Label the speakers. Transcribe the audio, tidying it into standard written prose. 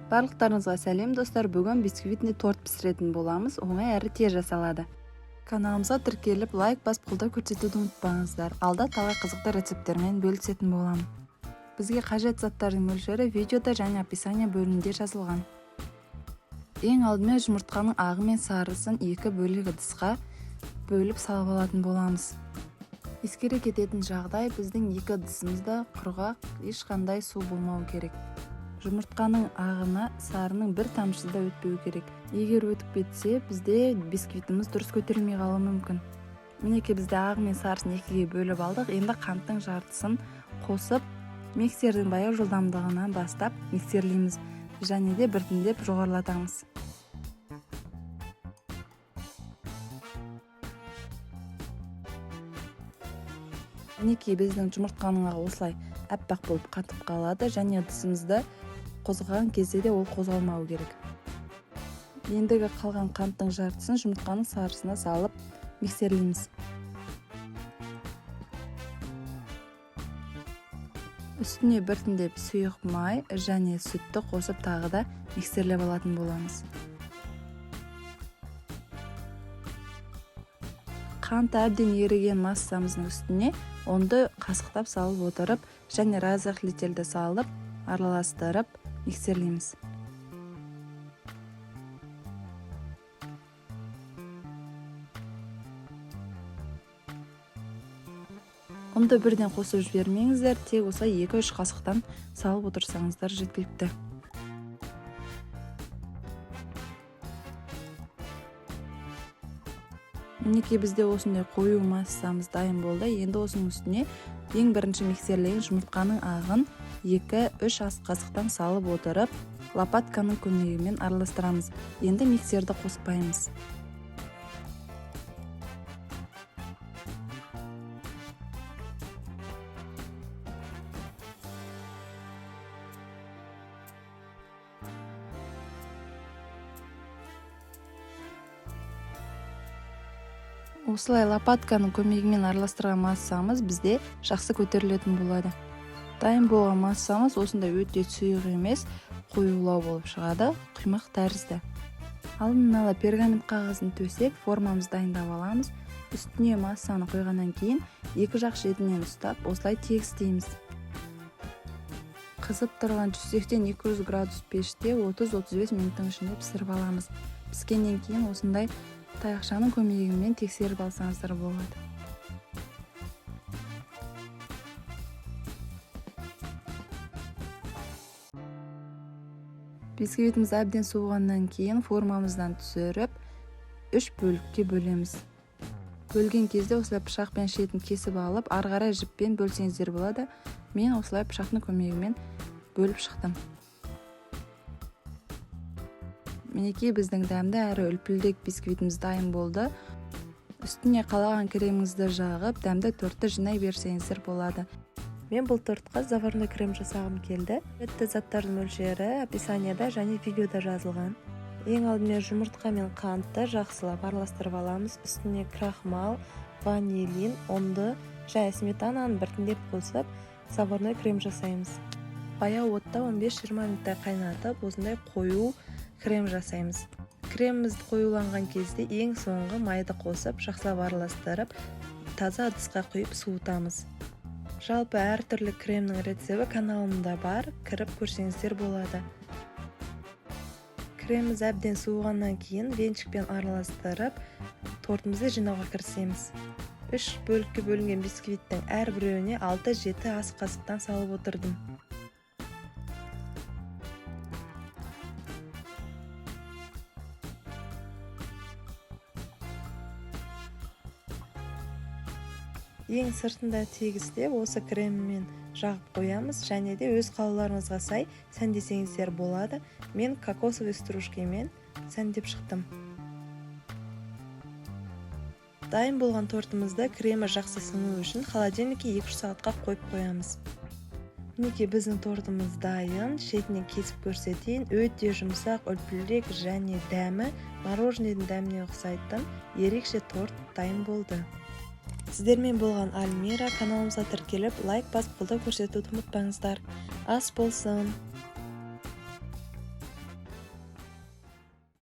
Speaker 1: Барлықтарыңызға сәлем, достар! Бүгін бисквитный торт пісіретін боламыз. Оңай әрі тез жасалады. Каналымызға тіркеліп, лайк басып, қолдау көрсетуді ұмытпаңыздар. Алда талай қызықты рецепттермен бөлісетін боламын. Бізге қажет заттардың мөлшері видеода және описание бөлімінде жазылған. Ең алдымен жұмыртқаның ағы мен сарысын екі бөлек ыдысқа бөліп салып алатын боламыз. Ескере кететін жағдай: біздің екі ыдысымыз да құрғақ, ешқандай су болмау керек. Жұмыртқаның ағына сарының бір тамшысы да өтпеу керек. Егер өтіп кетсе, бізде бисквитіміз дұрыс көтерілмей қалуы мүмкін. Мінекей, бізде ағы мен сарысын екіге бөліп алдық. Енді қанттың жартысын қосып, миксердің баяу жылдамдығынан бастап миксерлейміз және де біртіндеп жоғарылатамыз. Мінекей, біздің жұмыртқаның ағы осылай аппақ болып қатып қалады және ыдысымызды қозғаған кезде де ол қозғалмауы керек. Ендігі қалған қанттың жартысын жұмыртқаның сарысына салып миксерлейміз. Үстіне біртіндеп сұйық май және сүтті қосып, тағы да миксерлеп алатын боламыз. Қант әбден еріген массамыздың үстіне ұнды қасықтап салып отырып және разрыхлительді салып, араластырып, миксерлейміз. Ұнды бірден қосып жібермеңіздер, тек осылай 2-3 қасықтан салып отырсаңыздар, жеткілікті. Мінекей, бізде осындай қою массамыз дайын болды. Енді осының үстіне ең бірінші миксерлеген жұмыртқаның ағын 2-3 ас қасықтан салып отырып, лопатканың көмегімен араластырамыз. Енді миксерді қоспаймыз. Осылай лопатканың көмегімен араластырған массамыз бізде жақсы көтерілетін болады. Дайын болған массамыз осындай өте сұйық емес, қоюлау болып шығады, құймақ тәрізді. Алдын ала пергамент қағазын төсеп, формамызды дайындап аламыз. Үстіне массаны құйғаннан кейін екі жақ шетінен ұстап, осылай тегістейміз. Қызып тұрған 180-200 градус пеште 30-35 минуттың ішінде пісіріп аламыз. Піскеннен кейін осындай таяқшаның көмегімен тексеріп алсаңыздар болады. Бисквитіміз әбден суығаннан кейін формамыздан түсіріп, үш бөлікке бөлеміз. Бөлген кезде осылай пышақпен шетін кесіп алып, ары қарай жіппен бөлсеңіздер болады. Мен осылай пышақтың көмегімен бөліп шықтым. Мінекей, біздің дәмді әрі үлпілдек бисквитіміз дайын болды. Үстіне қалаған креміңізді жағып, дәмді тортты жинай берсеңіздер болады.
Speaker 2: Мен бұл тортқа заварной крем жасағым келді. Қажетті заттардың мөлшері описанияда және видеода жазылған. Ең алдымен жұмыртқа мен қантты жақсылап араластырып аламыз. Үстіне крахмал, ванилин, ұнды және сметананы біртіндеп қосып, заварной крем жасаймыз. Баяу отта 15-20 минуттай қайнатып, осындай қою крем жасаймыз. Креміміз қоюланған кезде ең соңғы майды қосып, жақсылап араластырып, таза ыдысқа құйып суытамыз. Жалпы, әртүрлі кремнің рецепті каналымда бар, кіріп көрсеңіздер болады. Креміміз әбден суығаннан кейін венчикпен араластырып, тортымызды жинауға кірісеміз. Үш бөлікке бөлінген бисквиттің әрбіреуіне 6-7 ас қасықтан салып отырдым. Ең сыртында тегістеп, осы креммен жағып қоямыз және де өз қалауларыңызға сай сәндесеңіздер болады. Мен кокосовый стружкамен сәндеп шықтым. Дайын болған тортымызды кремі жақсы сіңу үшін холодильникке 2-3 сағатқа қойып қоямыз. Мінекей, біздің тортымыз дайын. Шетінен кесіп көрсетейін. Өте жұмсақ, үлпілдек және дәмі мороженыйдың дәміне ұқсайтын ерекше торт дайын болды. Сіздермен болған Альмира. Каналымызға тіркеліп, лайк басып, қолдау көрсетуді ұмытпаңыздар. Ас болсын!